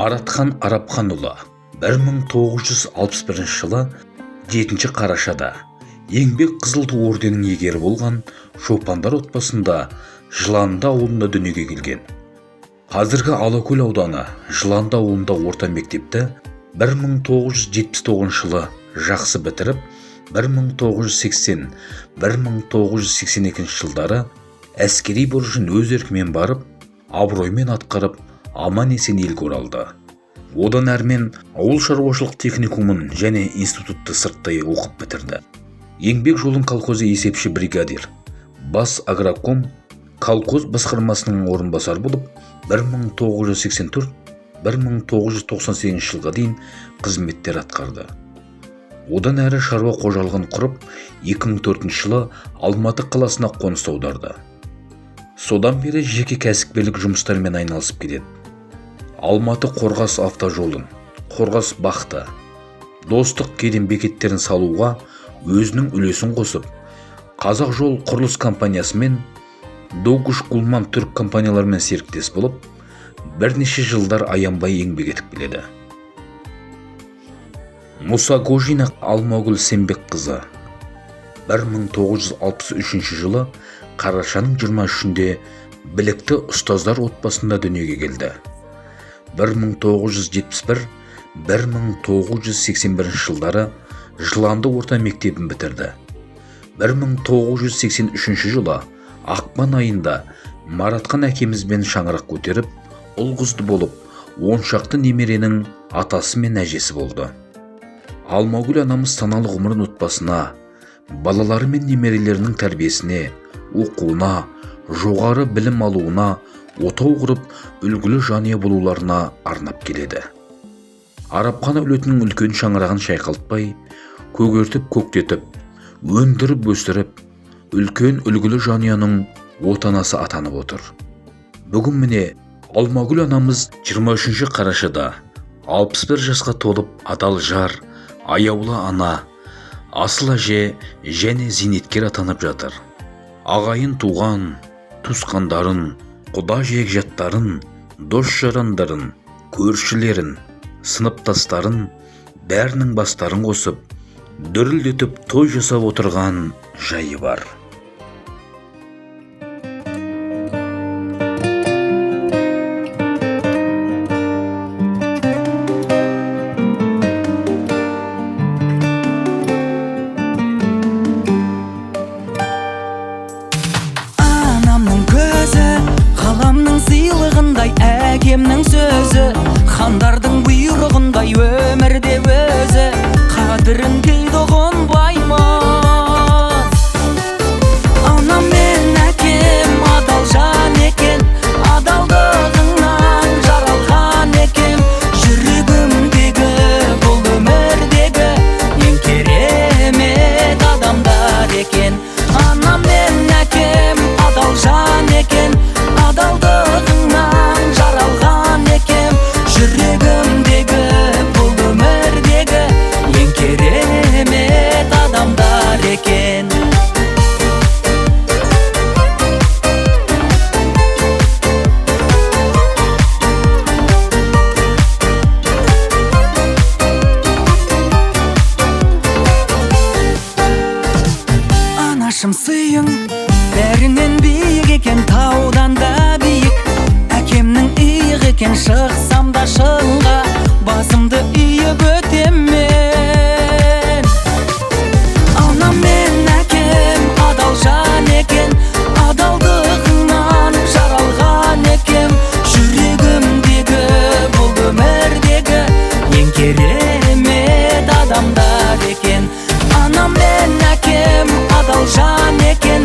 Маратхан Арапханұлы 1961 жылы 7 қарашада Еңбек Қызыл Ту орденінің иегері болған шопандар отбасында Жыланды ауылында дүниеге келген. Қазіргі Алакөл ауданы Жыланды ауылында орта мектепті 1979 жылы жақсы бітіріп, 1980-1982 жылдары әскери борышын өз еркімен барып, абыроймен атқарып, аман-есен елге оралды. Одан әрмен ауыл шаруашылық техникумын және институтты сырттай оқып бітірді. Еңбек жолын колхозда есепші бригадир, бас агроком, колхоз басқармасының орынбасары болып 1984-1998 жылға дейін қызметтер атқарды. Одан әрі шаруа қожалығын құрып, 2004 жылы Алматы қаласына қоныс аударды. Содан бері жеке кәсіпкерлік жұмыстармен айналысып келеді. Алматы Қорғас автожолын, Қорғас Бақты, Достық кеден бекеттерін салуға өзінің үлесін қосып, Қазақ жол құрылыс компаниясымен, Догуш Гулман түрік компанияларымен серіктес болып, бірнеше жылдар аянбай еңбек етіп келеді. Мұсагожина Алмагүл Сембекқызы 1963 жылы қарашаның 23-інде білікті ұстаздар отбасында дүниеге келді. 1971-1981 жылдары Жыланды орта мектебін бітірді. 1983 жылы ақпан айында Маратхан әкемізбен шаңырақ көтеріп, ұл-қызды болып, он шақты немеренің атасы мен әжесі болды. Алмагүл анамыз саналы ғұмырын отбасына, балалары мен немерелерінің тәрбиесіне, оқуына, жоғары білім алуына, отау құрып, үлгілі жанұя болуларына арнап келеді. Арапхан әулетінің үлкен шаңырағын шайқалтпай, көгертіп көктетіп, өндіріп өсіріп, үлкен үлгілі жанұяның отанасы атанып отыр. Бүгін міне Алмагүл анамыз 23 қарашада 61 жасқа толып, адал жар, аяулы ана, асыл әже және зейнеткер атанып жатыр. Ағайын туған, туысқандарын, құда жекжаттарын, дос жарандарын, көршілерін, сыныптастарын, бәрінің бастарын қосып, дүрілдетіп той жасап отырған жайы бар. Анамның көзі ғаламның сыйлығындай, әкемнің сөзі хандардың бұйрығындай, өмірде өзі қадірін кейде ұғынбаймыз. Анам мен әкем адал жан екен, адалдығыңнан жаралған екен. Жүрегімдегі бұл өмірдегі ең керемет адамдар екен. Анам мен әкем адал жан екен, адалдығыңнан жаралған екен. Жүрегімдегі бұл өмірдегі ең керемет адамдар екен. Анашым сыйың бәрінен биік екен, таудан да биік, әкемнің иығы екен. Шықсам да шыңға басымды иіп өтемін. Анам мен әкем адал жан екен, адалдығыңнан жаралған екен. Жүрегімдегі бұл өмірдегі ең керемет адамдар екен. Анам мен әкем адал жан екен,